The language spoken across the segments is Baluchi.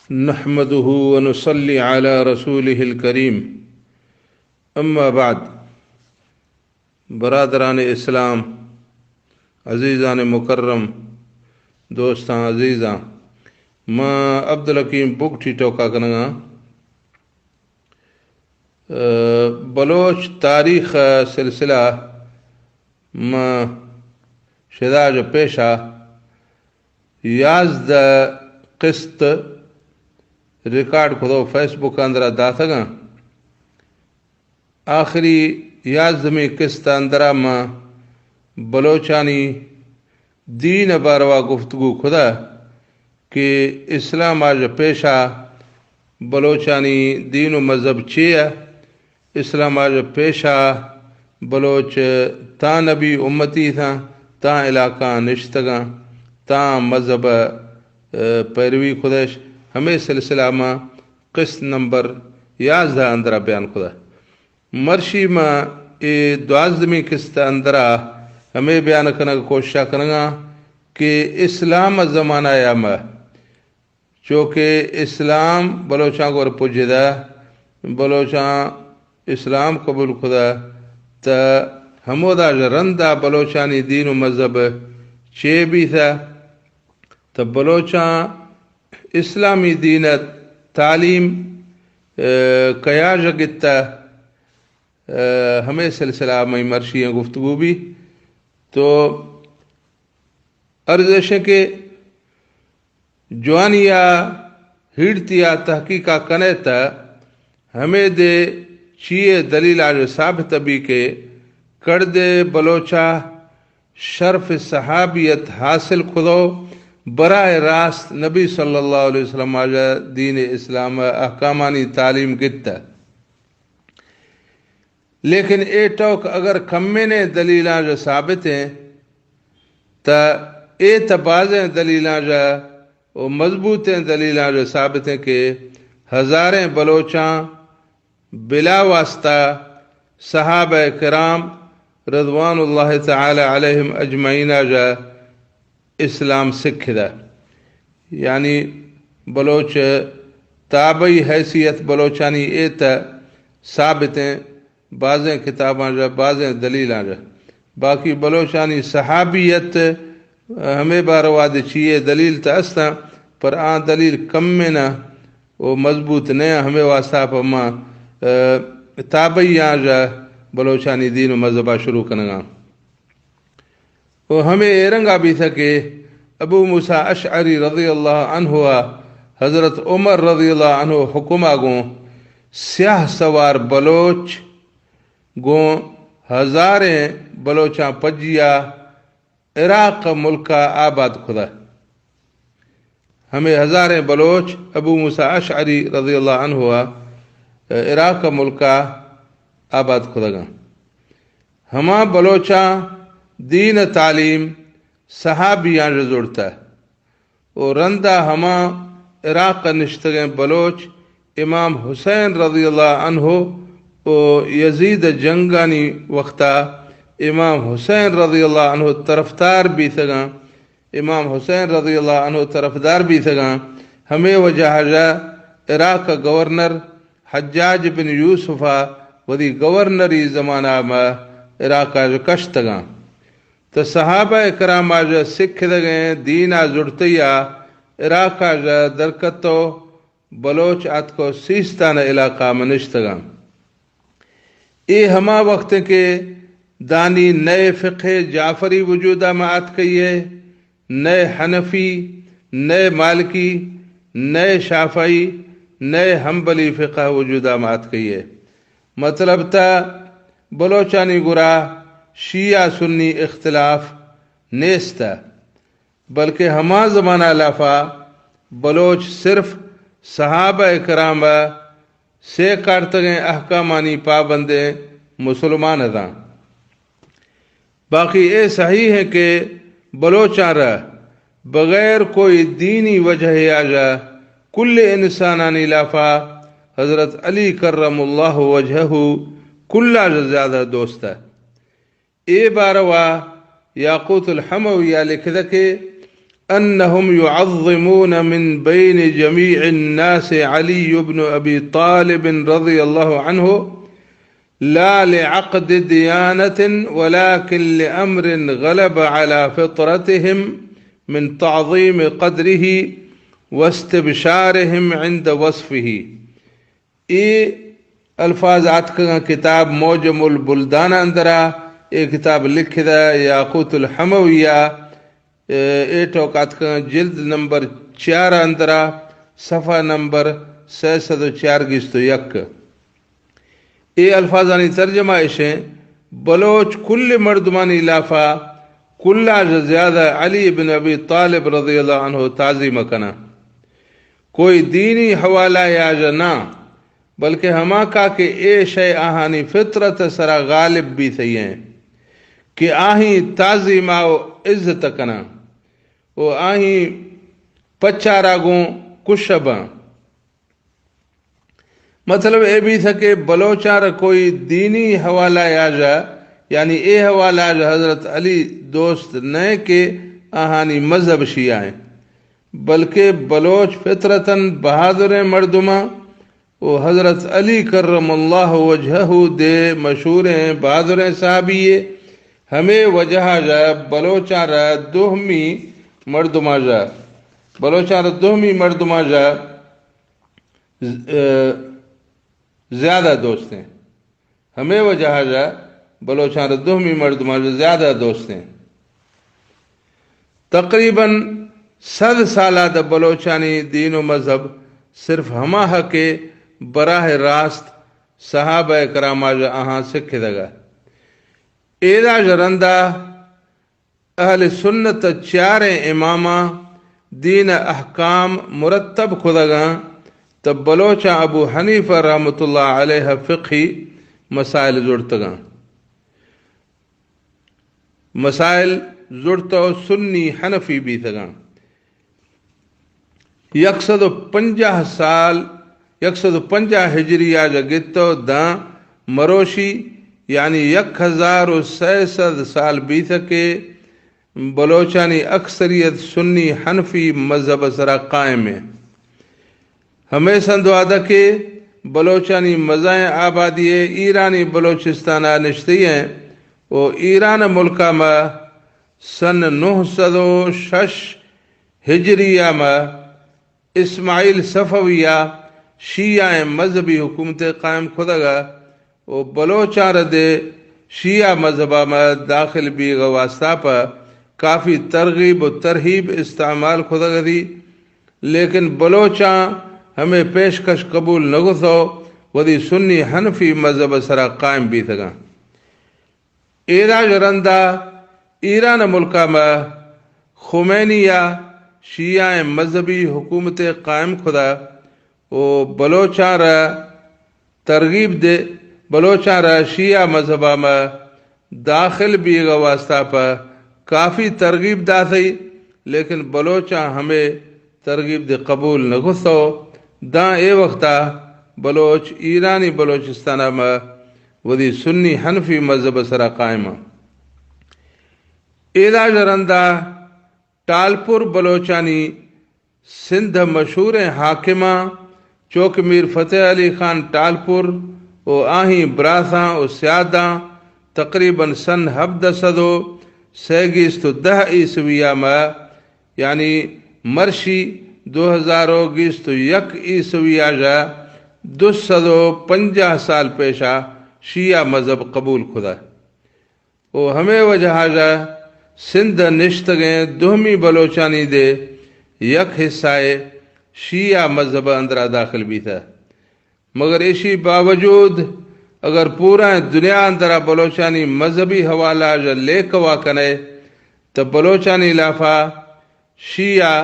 نحمده ونصلي على رسوله الكريم. أما بعد، برادران اسلام، عزیزان مکرم، دوستان عزیزان، ما عبدالحکیم بگٹی ٹوکا کنگا۔ بلوچ تاریخ سلسلہ ما شداج پیشا یازدہ قسط ریکارڈ کھدو فیس بک اندرا داتگاں۔ آخری یازدمی قسط اندرا ما بلوچانی دین باروا گفتگو کھدا کہ اسلام آج پیشا بلوچانی دین و مذہب چے ء؟ اسلام آج پیشا بلوچ تاں نبی امتی تھاں، تاں علاقہ نشتگاں، تاں مذہب ء پیروی کھدش، ہمیں سلسلہ ما قسط نمبر یازدہ اندرا بیان کھدا۔ مرشی ما اے دوازدمی قسط اندرا ہمیں بیان کنگ کوششا کنگا کہ اسلام زمانہ یا ما چوکہ اسلام بلوچاں گور پجدہ، بلوچاں اسلام قبول کھدا، تہ ہمودا رندا بلوچانی دین و مذہب چے بیتہ، تہ بلوچاں اسلامی دین تعلیم، ء، کیا جگتہ، ء، ہمیں سلسلہ میں مرشی گفتگو بھی۔ تو عرض ہے کہ جوانیا ہیڑتیا تحقیقا کنے تہ ہمے دے چیئے دلیل آج ثابت بی کہ کڑدے بلوچا شرف صحابیت حاصل کھدو، براہ راست نبی صلی اللہ علیہ وسلم آج دین اسلام احکامانی تعلیم گتا۔ لیکن اے ٹوک اگر کمینیں دلیلاں جو ثابت ہیں، تا اے تا بازیں دلیلاں جو و مضبوطیں دلیلاں جو ثابت ہیں کہ ہزاریں بلوچاں بلا واسطہ صحابہ کرام رضوان اللہ تعالی علیہم اجمعین جو اسلام سکھدا۔ یعنی بلوچ تابعی حیثیت بلوچانی اے تا ثابت ہیں، بازیں کتاباں جا، بازیں دلیلاں جا۔ باقی بلوچانی صحابیت ہمے باروا دے چیئے دلیل تا استاں، پر آں دلیل کم میں نہ و مضبوط نہ، ہمے واسطہ پہ ما، ء، تابعیاں جا بلوچانی دین و مذہبا شروع کنگاں۔ و ہمے اے رنگا بیتہ کہ ابو موسیٰ اشعری رضی اللہ عنہ ء حضرت عمر رضی اللہ عنہ حکما گوں سیاہ سوار بلوچ گوں ہزاریں بلوچاں پجیا عراق ملکا آباد کھدا۔ ہمے ہزاریں بلوچ ابو موسیٰ اشعری رضی اللہ عنہ ء عراق ملکا آباد کھدگاں۔ ہما بلوچاں دین تعلیم صحابیاں زڑتہ و رندا ہما عراق نشتگیں بلوچ امام حسین رضی اللہ عنہ و یزید جنگانی وقتا امام حسین رضی اللہ عنہ طرفدار بیتگاں۔ امام حسین رضی اللہ عنہ طرفدار بیتگاں۔ ہمے وجہ جا عراق گورنر حجاج بن یوسفا وتی گورنری زمانہ ما عراقا جو کشتگاں۔ تو صحابہ کرام آج سکھدگیں دینا زڑتیا عراقا جا درکتو بلوچ آتکو سیستان علاقہ ما نشتگاں۔ اے ہما وقت کہ دانی نئے فقہ جعفری وجودا ما آتکئیے، نئے حنفی، نئے مالکی، نئے شافعی، نئے حنبلی فقہ وجودا ما آتکئیے۔ مطلب تا بلوچانی گرا شیعہ سنی اختلاف نیستہ۔ بلکہ ہما زمانہ لافا بلوچ صرف صحابہ کرام ء سے کارتگیں احکامانی پابندیں مسلمان اتاں۔ باقی اے صحیح ہے کہ بلوچاں را بغیر کوئی دینی وجہ آجا کل انسانانی لافا حضرت علی کرم اللہ وجہہ کلا زیادہ دوست ہے۔ اے باروا یاقوت الحموی ء لکھدہ کہ أنهم يعظمون من بين جميع الناس علي بن أبي طالب رضي الله عنه، لا لعقد ديانة، ولكن لأمر غلب على فطرتهم من تعظيم قدره واستبشارهم عند وصفه. اے الفاظ آتکگاں کتاب معجم البلدان اندرا، اے کتاب لکھدہ یاقوت الحمویہ، اے، اے ٹوک آتکگاں جلد نمبر چار اندرا، صفحہ نمبر سئے سد و چار گیست و یک۔ اے الفاظانی ترجمہ اشیں، بلوچ کل مردمانی لافا کلا ژ زیادہ علی ابن ابی طالب رضی اللہ عنہ تعظیم کناں۔ کوئی دینی حوالہ یا ژ نہ، بلکہ ہما کا کہ اے شے آہانی فطرت سرا غالب بیثئی ایں کہ آہی تعظیما و عزت کناں و آہی پچارا گوں کشباں۔ مطلب اے بیثہ کہ بلوچاں را کوئی دینی حوالہ یا ژ، یعنی اے حوالہ ژ حضرت علی دوست نئے کہ آہانی مذہب شیعہ ایں، بلکہ بلوچ فطرتاً بہادریں مردماں و حضرت علی کرم اللہ وجہہ دے مشہوریں بہادریں صحابی اے۔ ہمے وجہا ژ بلوچاں را دوہمی مردماں ژ، بلوچاں را دوہمی مردماں ژ ز-، اے، زیادہ دوستیں۔ ہمے وجہا ژ بلوچاں را دوہمی مردماں ژ زیادہ دوستیں۔ تقریباً سد سالا دہ بلوچانی دین و مذہب صرف ہما حق کہ براہ راست صحابہ کراما ژ آہاں سکھدگا۔ ایدا ژ رندا اہل سنت چاریں اماماں دین احکام مرتب کھدگاں، تہ بلوچاں ابو حنیفہ رحمت اللہ علیہ فقہی مسائل زڑتگاں۔ مسائل زڑتو سنی حنفی بیتگاں۔ یک سد و پنجاہ سال، یک سد و پنجاہ ہجری آ جا گتو داں مروشی، یعنی یک ہزار و سئے سد سال بیتہ کہ بلوچانی اکثریت سنی حنفی مذہب سرا قائم ایں۔ ہمے سندوادہ کہ بلوچانی مزائیں آبادی ایرانی بلوچستان آ نشتی ایں و ایران ملکا ما سن نو سد و شش ہجری آ ما اسماعیل صفوی ء شیعہ ء مذہبی حکومت ء قائم کھدگ ء و بلوچاں رد ء شیعہ مذہب ء ما داخل بیگ ء واسطہ پہ کافی ترغیب و ترہیب استعمال کھدگ ء دی، لیکن بلوچاں ہمے پیشکش قبول نہ کثو، وثی سنی حنفی مذہب ء سرا قائم بیتگاں۔ ایدا ژ رندا ایران ملکا ما خمینی ء شیعہ مذہبی حکومت قائم کھدا و بلوچاں را ترغیب دے، بلوچاں را شیعہ مذہبا ما داخل بیگ ء واسطہ پہ کافی ترغیب داتئی، لیکن بلوچاں ہمے ترغیب دے قبول نہ کثو۔ داں اے وختا بلوچ ایرانی بلوچستان ء ما وثی سنی حنفی مذہب ء سرا قائم آں۔ ایدا ژ رندا ٹالپور بلوچانی سندھ ء مشہوریں حاکماں چوک میر فتح علی خان ٹالپور و آہی براساں و سیاداں تقریباً سن ہبدہ سد و سئے گیست و دہ عیسوی ء ما، یعنی مرشی دو ہزار و گیست و یک عیسوی ء ژ دو سد و پنجاہ سال پیشا شیعہ مذہب قبول کھدا۔ و ہمے وجہا ژ سندھ ء نشتگیں دومی بلوچانی دے یک حصہ ء شیعہ مذہب ء اندرا داخل بیتہ۔ مگر ایشی باوجود اگر پورائیں دنیا اندرا بلوچانی مذہبی حوالہ ژ لیکوا کنے تہ بلوچانی لافا شیعہ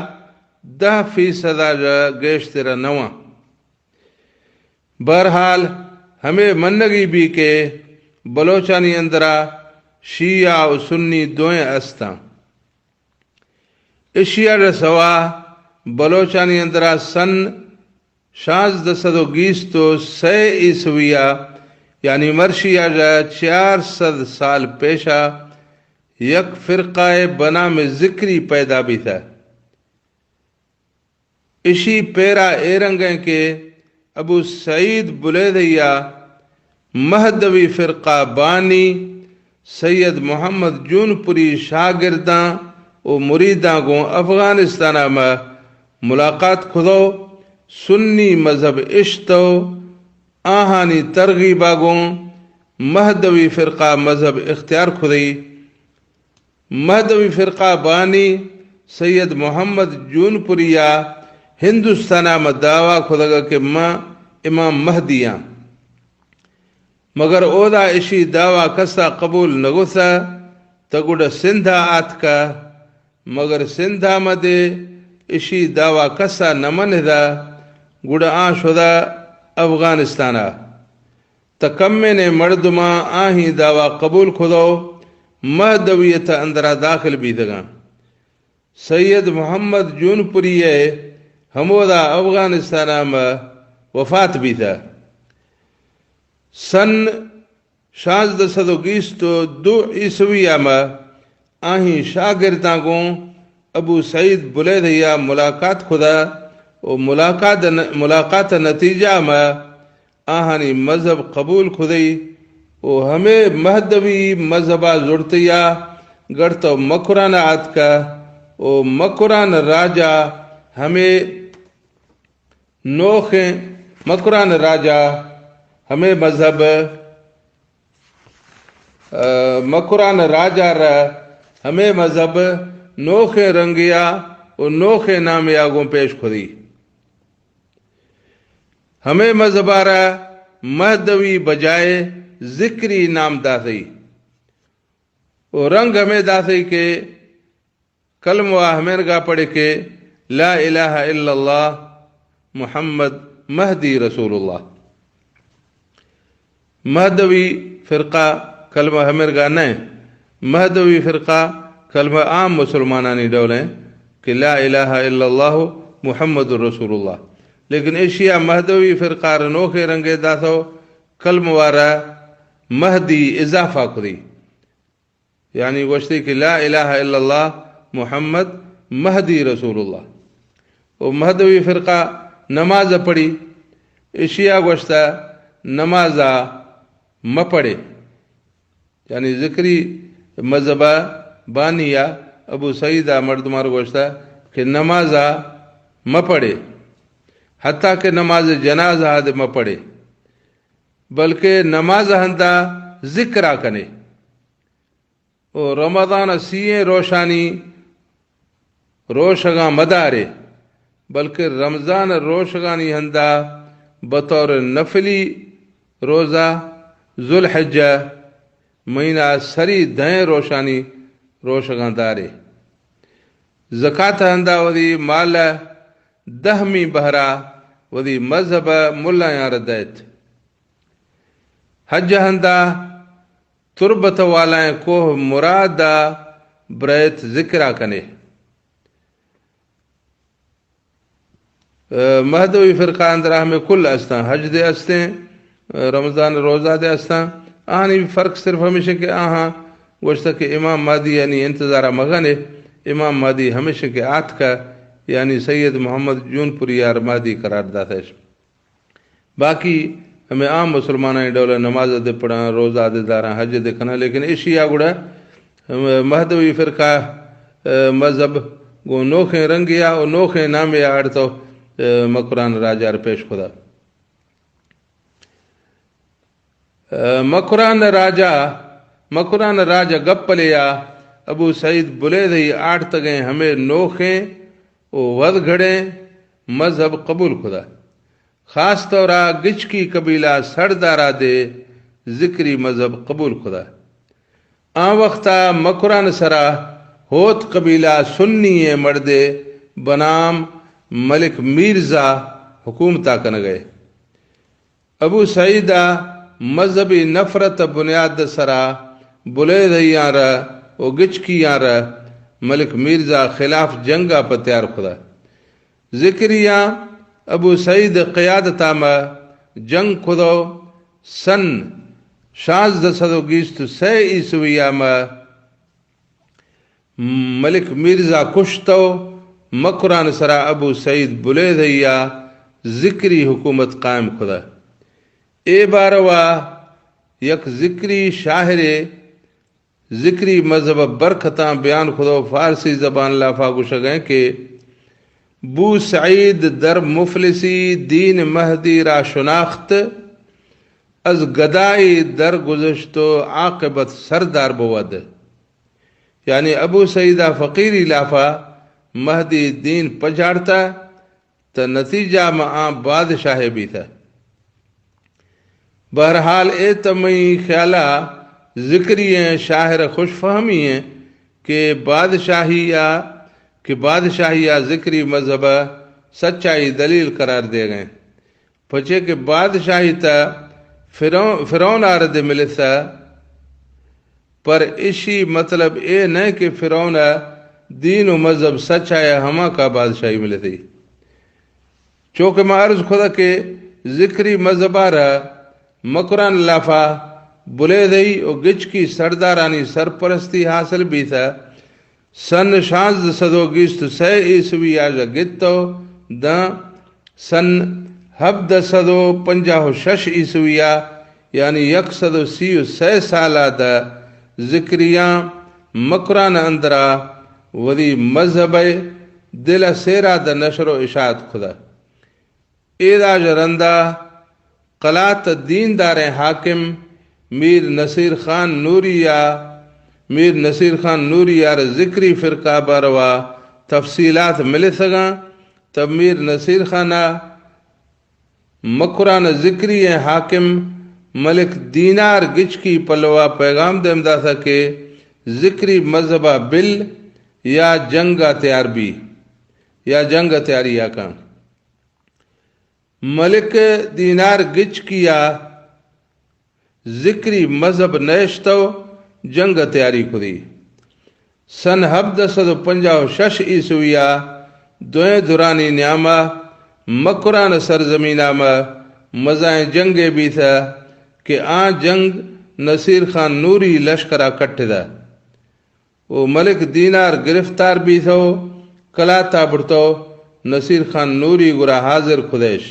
دہ فیصد ء ژ گیشتر نواں۔ بہرحال، ہمے منگی بی کہ بلوچانی اندرا شیعہ و سنی دوئیں استاں۔ اشیا ژ سوا بلوچانی اندرا سن شانزدہ سد و گیست و سئے عیسوی ء، یعنی مرشی ء ژ چار سد سال پیشا یک فرقہ بنام ذکری پیدا بیتہ۔ اشی پیرا اے رنگ ایں کہ ابو سعید بلیدیا مہدوی فرقہ بانی سید محمد جونپوری شاگرداں و مریداں گوں افغانستانا مہ ملاقات کھدو، سنی مذہب اشتو، آہانی ترغیبا گوں مہدوی فرقہ مذہب اختیار کھدئی۔ مہدوی فرقہ بانی سید محمد جونپوریا ہندوستانا مہ دعویٰ کھدگا کہ من امام مہدی آں، مگر اودا اشی دعویٰ کسا قبول نگوسا، تہ گڈا سندھا آتکا، مگر سندھا مہ دے اشی دعویٰ کسا نہ مندا، گڈا آں شدا افغانستانا۔ تہ کمینیں مردماں آہی دعویٰ قبول کھدو، مہدویت اندرا داخل بیتگاں۔ سید محمد جونپوری ء ہمودا افغانستانا مہ وفات بیتہ۔ سن شانزدہ سد و گیست و دو عیسوی ء مہ آہی شاگرداں گوں ابو سعید بلیدیا ملاقات کھدا و ملاقات، ملاقات نتیجہ مہ آہانی مذہب قبول کھدئی و ہمے مہدوی مذہبا زڑتیا گڑتو مکران آتکا و مکران راجا ہمے نوخیں، مکران راجا ہمے مذہب، ء، مکران راجا را ہمے مذہب نوخیں رنگیا و نوخیں نامیا گوں پیش کھدئی۔ ہمے مذہبا را مہدوی بجائے ذکری نام داتئی و رنگ ہمے داتئی کہ کلمہ وا ہمینگا پڑھے کہ لا الہ الا اللہ محمد مہدی رسول اللہ۔ مہدوی فرقہ کلمہ ہمینگا نہ، مہدوی فرقہ کلمہ عام مسلمانانی ڈول ہیں کہ لا الہ الا اللہ محمد رسول اللہ۔ لیکن ایشیا مہدوی فرقہ را نوخیں رنگے داتو، کلمہ وا را مہدی اضافہ کھدئی۔ یعنی گوشتی کہ لا الہ الا اللہ محمد مہدی رسول اللہ۔ و مہدوی فرقہ نماز پڑھی، اشیا گوشتا نمازا مہ پڑھے۔ یعنی ذکری مذہبا بانیا ابو سعیدا مردمار گوشتا کہ نمازا مہ پڑھے، حتیٰ کہ نماز جنازہ دے مہ پڑھے، بلکہ نماز ہندا ذکرا کنے۔ و رمضان ء سیئیں روشانی روشگاں مدارے، بلکہ رمضان ء روشگانی ہندا بطور نفلی روزہ ذوالحجہ مہینہ سری دہیں روشانی روشگاں دارے۔ زکات ہندا وتی مال ء دہمی بہرا وتی مذہب ء ملایاں را دئیت۔ حج ہندا تربت والائیں کوہ مراد ء برئت ذکرا کنے۔ ء، مہدوی فرقہ اندرا ہمے کل استاں، حج دے استیں، ء، رمضان روزہ دے استاں۔ آہانی فرق صرف ہمیشیں کہ آہاں گوشتہ کہ امام مہدی یعنی انتظارا مگنے، امام مہدی ہمیشیں کہ آتکہ، یعنی سید محمد جونپوری یار مہدی قرار داتش۔ باقی ہمے عام مسلمانانی ڈول نماز دے پڑھاں، روزہ دے داراں، حج دے کناں، لیکن ایشی آ گڑا ہمے مہدوی فرقہ، ء، مذہب گوں نوخیں رنگیا و نوخیں نامیا اڑتو، ء، مکران راجار پیش کھدا۔ ء، مکران راجا، مکران راجا گپلیا ابو سعید بلیدئی آڑتگیں ہمے نوخیں و وزگڑیں مذہب قبول کھدا۔ خاص طورا گچکی قبیلہ سردارا دے ذکری مذہب قبول کھدا۔ آ وختا مکران سرا ہوت قبیلہ سنی ایں مردے بنام ملک میرزا حکومتا کنگئے۔ ابو سعیدا مذہبی نفرت بنیاد سرا بلیدیاں را و گچکیاں را ملک میرزا خلاف جنگا پہ تیار کھدا۔ ذکریاں ابو سعید قیادتا مہ جنگ کھدو۔ سن شانزدہ سد و گیست و سئے عیسویا مہ ملک میرزا کشتو مکران سرا ابو سعید بلیدئی ءَ ذکری حکومت قائم کھدا۔ اے باروا یک ذکری شاعرے ذکری مذہب ءِ برکتاں بیان کھدو، فارسی زبان لافا گوشگیں کہ بو سعید در مفلسی دین مہدی را شناخت، از گدائی در گذشت و عاقبت سردار بود۔ یعنی ابو سعیدہ فقیری لافا مہدی دین پجاڑتا، تہ نتیجہ ما آں بادشاہ بیتہ۔ بہرحال اے تہ مئی خیالا ذکری ایں، شاعر خوش فہمی ایں کہ بادشاہی ءَ، کہ بادشاہی ءَ ذکری مذہب ءَ سچائی دلیل قرار دیگ ایں۔ پچے کہ بادشاہی تہ فرعون، فرعون آرد ملسہ، پر اشی مطلب اے نہ کہ فرعون ءَ دین و مذہب سچایا ہما کا بادشاہی ملتی۔ چوکہ ما عرض کھدا کہ ذکری مذہب ءَ را مکران لافا بلیدئی و گچکی سردارانی سرپرستی حاصل بیتہ۔ سن شانزدہ سد و گیست و سئے عیسوی آژا گتو داں سن ہبدہ سد و پنجاہ و شش عیسوی ءَ، یعنی یک سد و سی و سئے سال ءَ دہ ذکریاں مکران اندرا وثی مذہب ءِ دل ءِ سیرا دہ نشر و اشاعت کھدا۔ ایداژ رندا قلات دینداریں حاکم میر نصیر خان نوری ءَ، میر نصیر خان نوری ءَ را ذکری فرقہ باروا تفصیلات ملسگاں۔ تب میر نصیر خان ءَ مکران ذکری ایں حاکم ملک دینار گچکی پلوا پیغام دیم داتا کہ ذکری مذہب ءَ بل یا جنگ ءَ تیار بی، یا جنگ ءِ تیاری ءَ کن۔ ملک دینار گچکی ءَ ذکری مذہب نیشتو جنگ ءِ تیاری کھدی۔ سن ہبدہ سد و پنجاہ و شش عیسوی ءَ دوئیں درانی نیاما مکران سرزمین ءَ ما مزائیں جنگے بیتہ کہ آں جنگ نصیر خان نوری لشکرا کٹدہ۔ و ملک دینار گرفتار بیتو، کلاتا برتو، نصیر خان نوری گورا حاضر کھدیش۔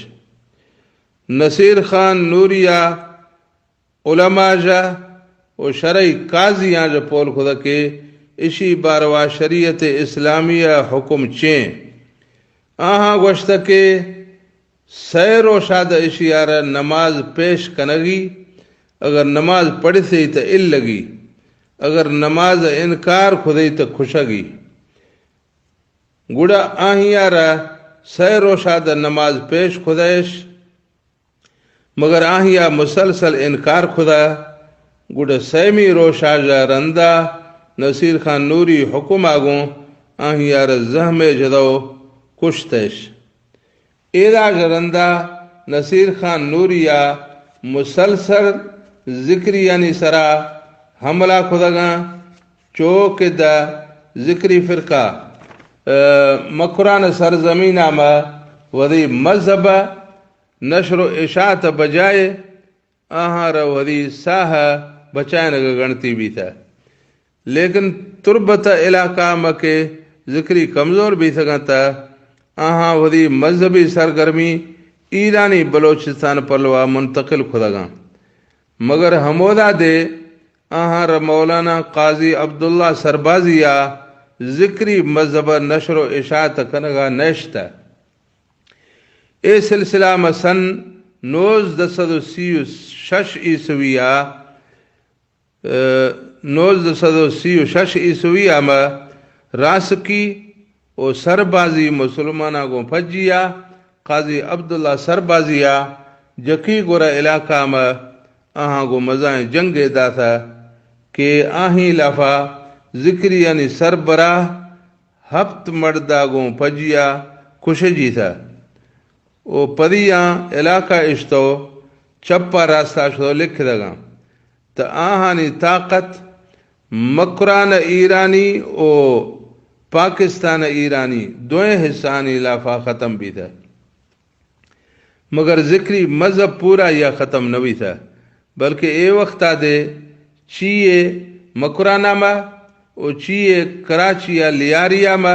نصیر خان نوری ءَ علماء ژہ و شرعی قاضیاں ژہ پول کھدا کہ اشی باروا شریعت اسلامی ءِ حکم چیں۔ آہاں گوشتہ کہ سئے روشا دہ اشی ءَ را نماز پیش کنگی، اگر نماز پڑھثی تہ الگی، اگر نماز ءَ انکار کھدئی تہ کھشگی۔ گڑا آہی ءَ را سئے روشا دہ نماز پیش کھدیش، مگر آہی ءَ مسلسل انکار کھدا۔ گڑا سیمی روشا ژہ رندا نصیر خان نوری حکم ءَ گوں آہی ءَ را زہمے جدو کشتیش۔ ایداژ رندا نصیر خان نوری ءَ مسلسل ذکریانی سرا حملہ کھدگاں، چو کہ دہ ذکری فرقہ، ءَ، مکران سرزمین ءَ ما وثی مذہب ءِ نشر و اشاعت ءِ بجائے آہاں را وثی ساہ ءِ بچائینگ ءَ گنتی بیتہ۔ لیکن تربت ءِ علاقہ ءَ ما کہ ذکری کمزور بیتگاں تہ آہاں وثی مذہبی سرگرمی ایرانی بلوچستان پلوا منتقل کھدگاں۔ مگر ہمودا دے آہاں را مولانا قاضی عبداللہ سربازی ءَ ذکری مذہب ءِ نشر و اشاعت کنگا نیشتہ۔ اے سلسلہ ما سن نوزدہ سد و سی و شش عیسوی ءَ، ءَ، نوزدہ سد و سی و شش عیسوی ءَ ما راسکی و سربازی مسلماناں گوں پجیا قاضی عبداللہ سربازی ءَ جکی گورا علاقہ ءَ ما آہاں گوں مزائیں جنگے داتہ کہ آہی لافا ذکریانی سربراہ ہپت مڑدا گوں پجیا کشجیتہ و پدیاں علاقہ اشتو چپا راستا شتو لکھدگاں۔ تہ آہانی طاقت مکران ایرانی و پاکستان ایرانی دوئیں حصہانی لافا ختم بیتہ۔ مگر ذکری مذہب پورا یا ختم نہ بیتہ، بلکہ اے وختا دے چیئے مکرانا ما و چیئے کراچی ءِ لیاریا ما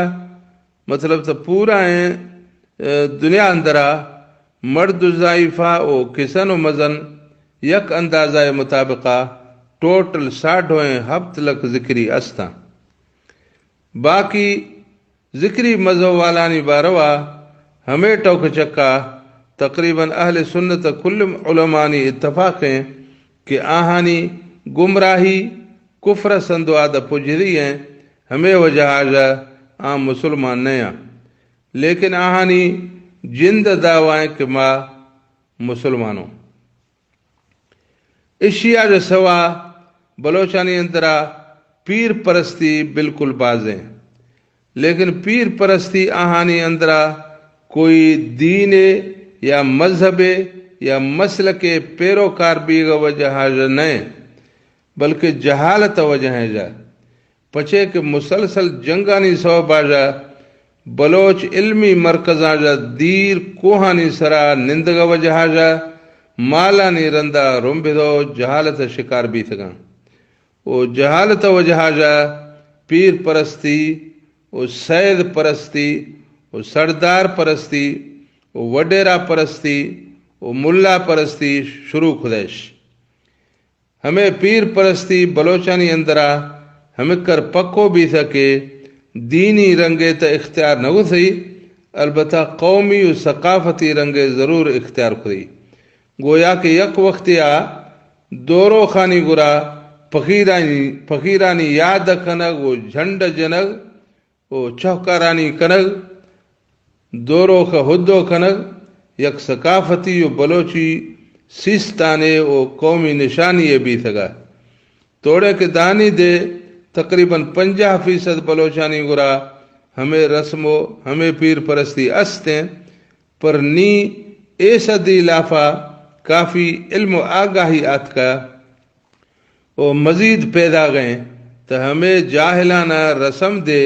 مطلب تو پورا ایں دنیا اندرا مرد و زائیفہ و کسن و مزن یک اندازہ مطابقہ ٹوٹل ساڈھوئیں ہپت لکھ ذکری استاں۔ باقی ذکری مذہب والانی باروا ہمے ٹوک چکا تقریباً اہل سنت کل علمانی اتفاق ایں کہ آہانی گمراہی کفر سندواد پجری ایں، ہمے وجہ آجا آ مسلمان نیاں۔ لیکن آہانی جند دعوائیں کہ ما مسلمانوں۔ اشیا جو سوا بلوچانی اندرا پیر پرستی بالکل بازیں، لیکن پیر پرستی آہانی اندرا کوئی دین یا مذہب یا مسلک پیروکار بیگ وجہ حاضر نئے، بلکہ جہالت وجہ ہیں جا۔ پچے کہ مسلسل جنگانی سوب آجا بلوچ علمی مرکزاں جا دیر کوہانی سرا نندگ وجہ آجا مالانی رندا رمبدو جہالت شکار بیتگاں۔ و جہالت وجہ آجا پیر پرستی و سید پرستی و سردار پرستی و وڈیرا پرستی و ملا پرستی شروع کھدش۔ ہمے پیر پرستی بلوچانی اندرا ہمکر پکو بیثہ کہ دینی رنگے تہ اختیار نہ گثی، البتہ قومی و ثقافتی رنگے ضرور اختیار کھدی۔ گویا کہ یک وختے آ دوروخانی گرا پخیرانی، پخیرانی یاد کنگ و جھنڈ جنگ و چہکارانی کنگ، دوروخ ہدو کنگ یک ثقافتی و بلوچی سیستانے و قومی نشانی بیثگا۔ توڑے کہ دانی دے تقریباً پنجاہ فیصد بلوچانی گرا ہمے رسم و ہمے پیر پرستی استیں، پر نی اے صدی لافا کافی علم و آگاہی آتکا و مزید پیداغیں تہ ہمے جاہلانہ رسم دے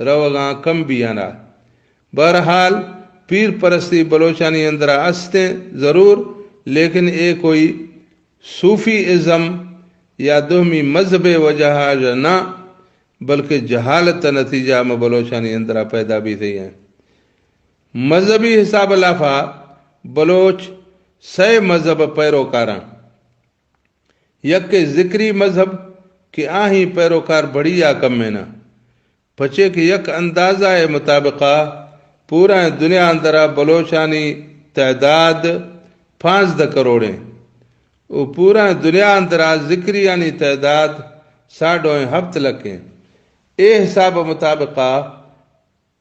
روگاں کم بیانا۔ بہرحال پیر پرستی بلوچانی اندرا استیں ضرور، لیکن اے کوئی صوفی ازم یا دوہمی مذہب وجہ آجا نہ، بلکہ جہالت نتیجہ ہم بلوچانی اندرا پیدا بیثی ہیں۔ مذہبی حساب لافا بلوچ سئے مذہب پیروکاراں۔ یک ذکری مذہب کہ آہی پیروکار بڑی یا کمینا، پچے کہ یک اندازہ مطابقہ پورا دنیا اندرا بلوچانی تعداد پانزدہ کروڑیں و پورا دنیا اندرا ذکریانی تعداد ساڈھوئیں ہپت لکھیں۔ اے حساب مطابقہ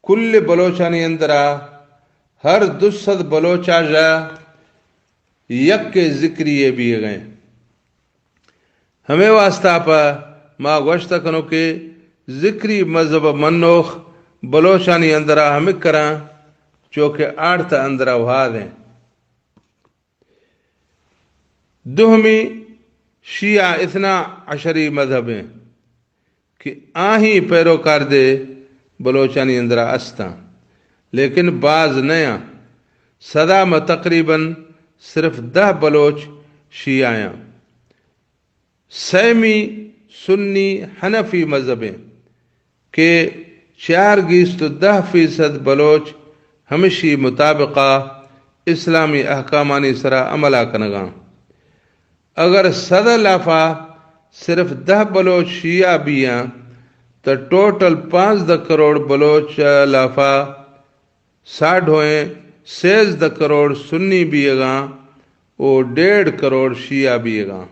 کل بلوچانی اندرا ہر دو سد بلوچ آجا یک ذکری بیغیں۔ ہمے واسطہ پہ ما گوشت کنو کہ ذکری مذہب منوخ بلوچانی اندرا ہمک کراں چو کہ آڑت اندرا وہادیں۔ دوہمی شیعہ اثنا عشری مذہبیں کہ آہی پیروکار دے بلوچانی اندرا استاں، لیکن باز نیاں۔ سدا ما تقریباً صرف دہ بلوچ شیعہ آں۔ سیمی سنی حنفی مذہبیں کہ چار گیست و دہ فیصد بلوچ ہمشی مطابقہ اسلامی احکامانی سرا عملا کنگاں۔ اگر سد لافا صرف دہ بلوچ شیعہ بیاں، تہ ٹوٹل پانزدہ کروڑ بلوچ لافا ساڈھوئیں سیزدہ کروڑ سنی بیگاں و ڈیڑھ کروڑ شیعہ بیگاں۔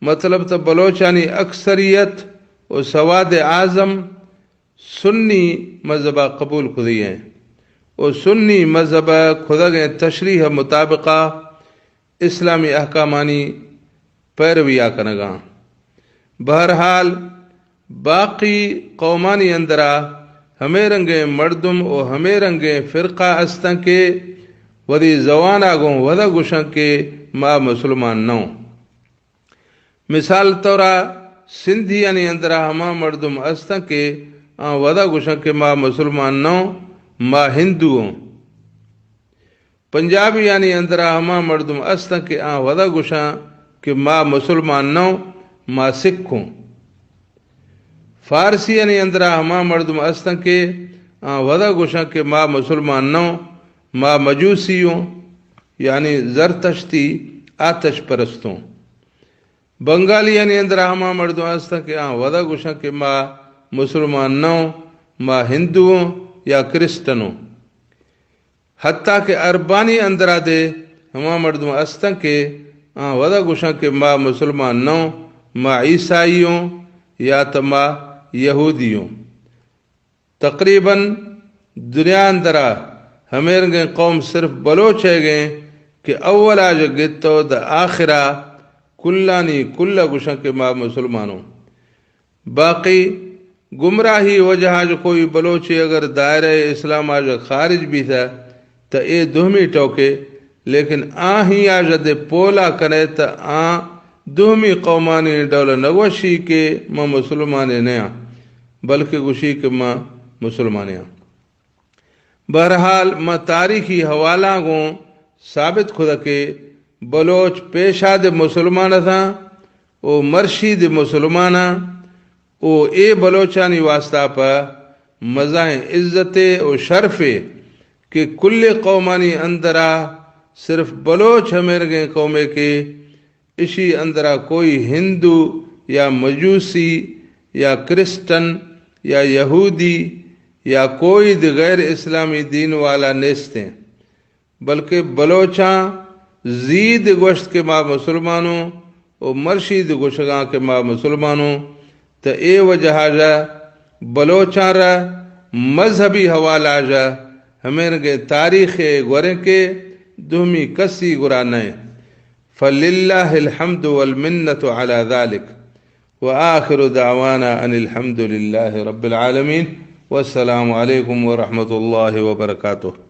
مطلب تہ بلوچانی اکثریت و سواد اعظم سنی مذہبا قبول کھدی ہیں و سنی مذہب کھدگیں تشریح مطابقہ اسلامی احکامانی پیرویا کنگاں۔ بہرحال باقی قومانی اندرا ہمے رنگیں مردم و ہمے رنگیں فرقہ استاں کہ وتی زوانا گوں ودا گوشاں کہ ما مسلمان نوں۔ مثال طورا سندھیانی اندرا ہما مردم استاں کہ آں ودا گوشاں کہ ما مسلمان نوں، ما ہندو اوں۔ پنجابیانی اندرا ہما مردم استاں کہ آں ودا گوشاں کہ ما مسلمان نوں، ما سکھ اوں۔ فارسیانی اندرا ہما مردم استاں کہ آ ودا گوشاں کہ ما مسلمان نہ اوں، ما مجوسی اوں، یعنی زرتشتی، آتش پرست اوں۔ بنگالیانی اندرا ہما مردم ہستاں کہ آ ودا گوشاں کہ ما مسلمان نہ اوں، ما ہندو اوں یا کرسچن اوں۔ حتیٰ کہ عربانی اندرا دے ہما مردم ہستاں کہ آ ودا گوشاں کہ ما مسلمان نہ اوں، ما عیسائی اوں یا تو ما یہودی اوں۔ تقریباً دنیا اندرا ہمے رنگیں قوم صرف بلوچ ئیگ ایں کہ اول آ ژہ گتو داں آخرا کلانی کل گوشاں کہ ما مسلمان اوں۔ باقی گمراہی وجہ آ ژہ کوئی بلوچے اگر دائرہ اسلام آ ژہ خارج بیثہ تہ اے دومی ٹوکے، لیکن آ ہی آ ژہ دے پولا کنے تہ آ دومی قومانی ڈول نہ گوشی کہ ما مسلمانے نیاں، بلکہ گوشی کہ ما مسلمانے آں۔ بہرحال، ما تاریخی حوالاں گوں ثابت کثہ کہ بلوچ پیشا دے مسلمان اتاں او مرشی دے مسلماناں، او اے بلوچانی واسطہ پہ مزائیں عزتے او شرفے کہ کل قومانی اندرا صرف بلوچ ہمے رنگیں قومے کہ اشی اندرا کوئی ہندو یا مجوسی یا کرسچن یا یہودی یا کوئی دی غیر اسلامی دین والا نیستیں، بلکہ بلوچاں زید گوشت کہ ما مسلمانوں و مرشید گوشگاں کہ ما مسلمانوں، تہ اے وجہ آ ژہ بلوچاں را مذہبی حوالہ آ ژہ ہمینگے تاریخ گوریں کہ دومی کسی گرا نئے۔ فللہ الحمد والمنة على ذلك۔ وآخر دعوانا أن الحمد لله رب العالمين۔ والسلام عليكم ورحمة الله وبركاته۔